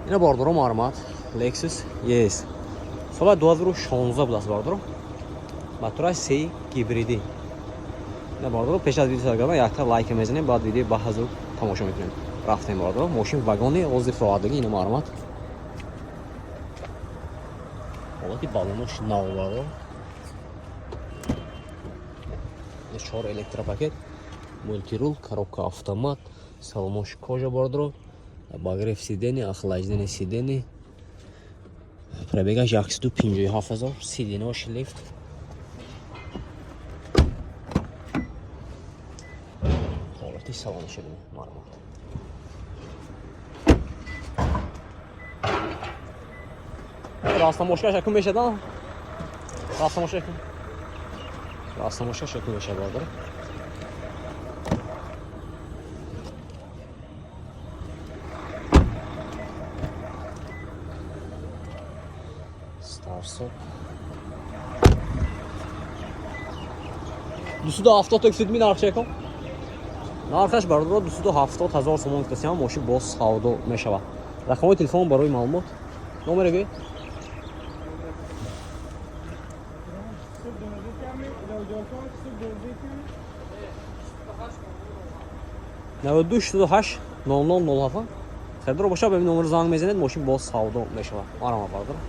Ина, бародаро, марҳамат, Lexus ES, соли 2016 будааст, бародаро, мотораш сеи гибридӣ. Ина, бародаро, пеш аз видео сар кардан якта лайка мезанем, баъд видеои ба ҳазур тамошо мекунем. Рафтем, бародаро. Мошин вагони отзыв роҳатдагӣ. Ина, марҳамат, ҳолати балонош нав, бародаро. Чор электропакет, мультируль, коробка автомат, салонош кожа, бародаро, обогрев сидений, охлаждение сидений. Пробегаш 157 ҳазор, сиденош лифт. Ҳолати салоноша бинед, марҳамат. Растамошкаш якун мешад, растамошка якун, растамошкаш якун мешад, бародаро. Старсоп 270 гуфтед, ми нархш якум, нархаш, бародаро, 270 ҳазор сомон гуфтасиам. Мошин боз савдо мешавад. Рақамҳои телефон барои маълумот, номере гӯед. 92 68 00 07. Харидор бошад, ба ин номер занг мезанед. Мошин боз савдо мешавад. Марҳамат, бародаро.